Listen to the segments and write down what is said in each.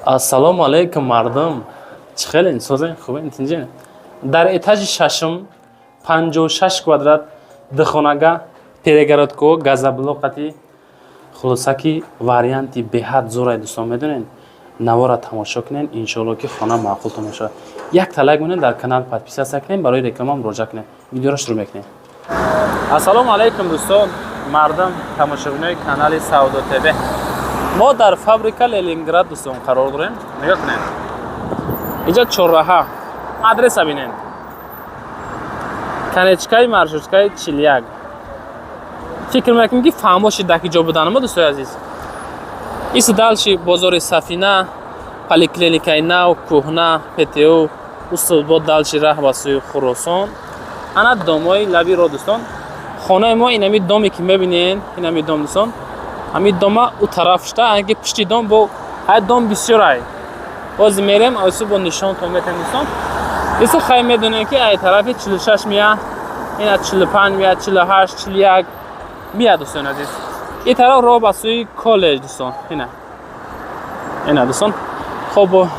Ассалому алайкум, мардум, чӣ хелен, созен, хубен, тинҷен? Дар этажи шашум, 56 квадрат, духонага, перегородка, газоблок қати. Хулоса ки варианти беҳад зӯрай, дӯстон, медонен. Навора тамошо кунен, иншоалло ки хона маъқултон мешавад. Як лайк монен, дар канал подписаться кунен, барои реклама муроҷиат кунен. Видеоро шурӯъ мекунем. Ассалому алайкум, дӯстон, мардум, тамошобинои канали Савдо ТВ. Мо дар фабрика Ленинград, дӯстон, қарор дорем. Нигоҳ кунед, инҷа чорраҳа, адреса бинен, конечкаи маршруткаи 41. Фикр мекунем, ки фаҳмо шид ки ҷо буданмо, дӯстои азиз. Иси дальше бозори Сафина, поликлиникаи нав, кӯҳна, ПТУ, усулбо, дальше раҳ ба сӯи Хуросон, ана домои лаби роҳ, дӯстон. Хонаи мо инами доме ки мебинен, инами дом, дӯстон. Ҳамин дома ӯ тараф шуда, ки пишти дом бо ҳай дом бисёрай. Ҳозир мерем, айсу бо нишонтон метем, дӯстон. Иса хай медонем, ки ай тарафи 46 мия, ина 45 мия, 48, 41 мия, дӯстон азиз. Ин тараф роҳ ба сӯи коллеҷ, дӯстон, ина, ина, дӯстон. Хоб,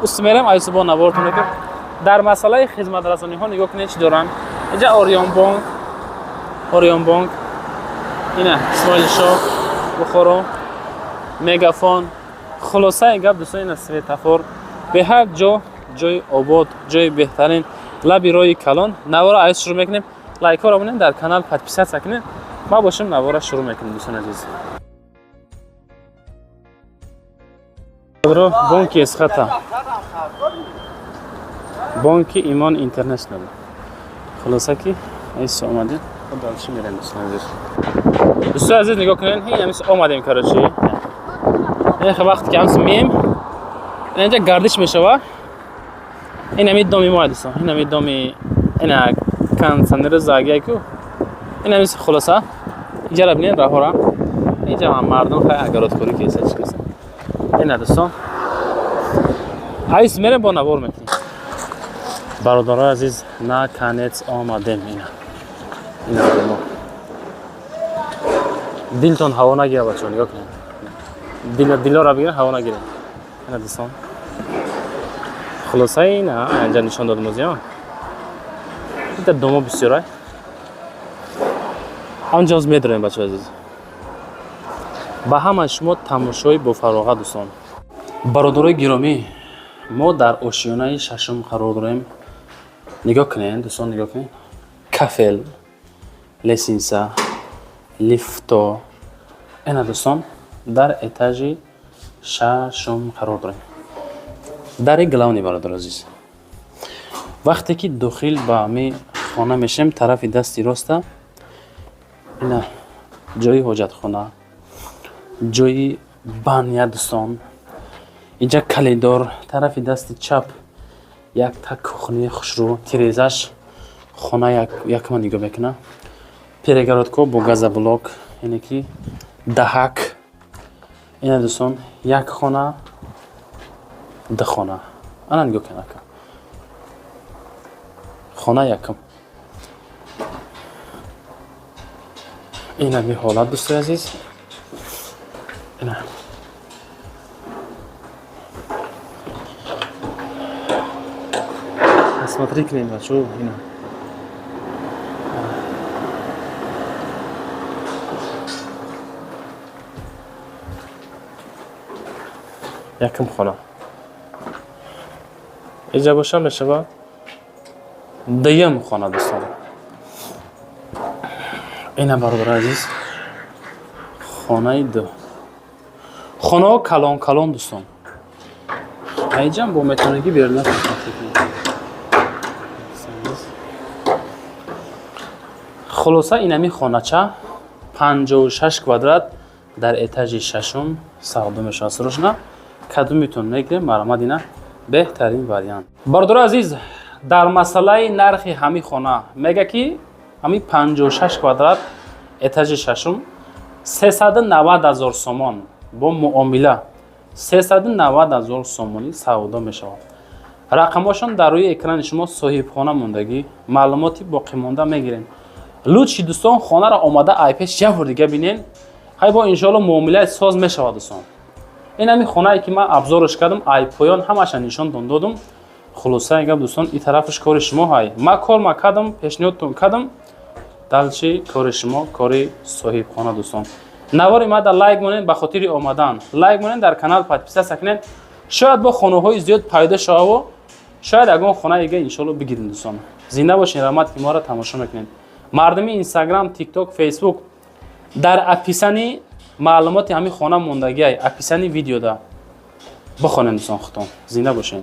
уст мерем, айсу бо навортон метем. Дар масъалаи хизматрасониҳо нигоҳ кунед, чӣ доранд инҷа: Ориёнбонк, Ориёнбонк, ина Исмоилшоҳ, Бухоро, Мегафон. Хулосаи гап, дӯстон, ина светофор. Беҳад ҷо, ҷои обод, ҷои беҳтарин, лаби роҳи калон. Навора айс шурӯъ мекунем. Лайкҳоро монед, дар канал подписаться кунед. Ма бошем, навора шурӯъ мекунем, дӯстони азиз. Бонки Эсхата, бонки Имон Интернешнал. Хулоса ки айс омадем, дальше мерем, дӯстони азиз. Дӯстони азиз, нигоҳ кунед, ҳамис омадем. Короче, вақте ки ҳамс меем, инҷа гардиш мешава. Ин ҳами доми мо, дӯстон, ин ҳами доми, ина кондиционери загияку, ин ҳами. Хулоса, инҷара бинед, раҳора. Инҷа мардум хай огородкорӣ кеса, чӣ кеса. Ина, дӯстон, ҳайс мерем, бо навор мекунем. Бародарои азиз, наконец омадем. Ина, ина мо. Дилтон ҳаво нагирад, бачаҳо, нигоҳ кунед. Дилоро бигиред, ҳаво нагиред. Ина, дӯстон, хулоса, ина анҷа нишон додем озиён. Ита домо бисёрай, ҳамҷоз медорем, бачаҳои азиз. Ба ҳамаи шумо тамошои бофароғат, дӯстон. Бародарои гиромӣ, мо дар ошёнаи шашум қарор дорем. Нигоҳ кунед, дӯстон, нигоҳ кунед: кафел, лестница, лифто. Ина, дӯстон, дар этажи шашум қарор дорем, дари главный. Бародари азиз, вақте ки дохил ба ҳами хона мешем, тарафи дасти роста ина ҷои ҳоҷатхона, ҷои баня, дӯстон. Инҷа коридор, тарафи дасти чап якта кухняи хушрӯ, тирезаш хона якма нигоҳ мекунад. Перегородка бо газоблок, яъне ки даҳак. Ина, дӯстон, як хона, ду хона. Ана, нигоҳ кун, ака, хона якум. Инами ҳолат, дӯстои азиз, ина. Смотри кунед, бачо, ина. Якум хона иҷа боша, мешава дуюм хона, дӯстон. Ина, бародари азиз, хонаи ду. Хонаҳо калон калон, дӯстон. Аиҷам бо метавонед ки беруна кунед. Хулоса, инами хонача 56 квадрат дар этажи шашум савдо мешавад. Срочно кадомитон мегирем, марҳамат, ина беҳтарин вариант. Бародари азиз, дар масъалаи нархи ҳами хона мега, ки ҳами 56 квадрат, этажи шашум, 390 ҳазор сомон, бо муомила 390 ҳазор сомонӣ савдо мешавад. Рақамҳошон дар рӯи экрани шумо, соҳибхона мондагӣ. Маълумоти боқимонда мегирем. Лучше, дӯстон, хонаро омада айпеш як бор дига бинен. Хай, бо иншоалло муомилаи соз мешавад, дӯстон. Ин ҳами хонае, ки ман обзор ш кардам, ай поён ҳамаша нишонтон додум. Хулосаи гап, дӯстон, и тарафаш кори шумо ҳай. Ман кор ма кардам, пешниҳодтон кардам, дальше кори шумо, кори соҳибхона. Дӯстон, навори ма дар лайк монед, ба хотири омадан лайк монед, дар канал подписаться кунед. Шояд бо хонаҳои зиёд пайдо шававу шояд ягон хонаи дига, иншоалло, бигирем. Дӯстон, зинда бошед, раҳмат, ки моро тамошо мекунед. Мардуми Инстаграм, Тикток, Фейсбук, дар описание маълумоти ҳамин хона мондагиай, описание видеода бихонед. Дӯстон, худтон зинда бошед.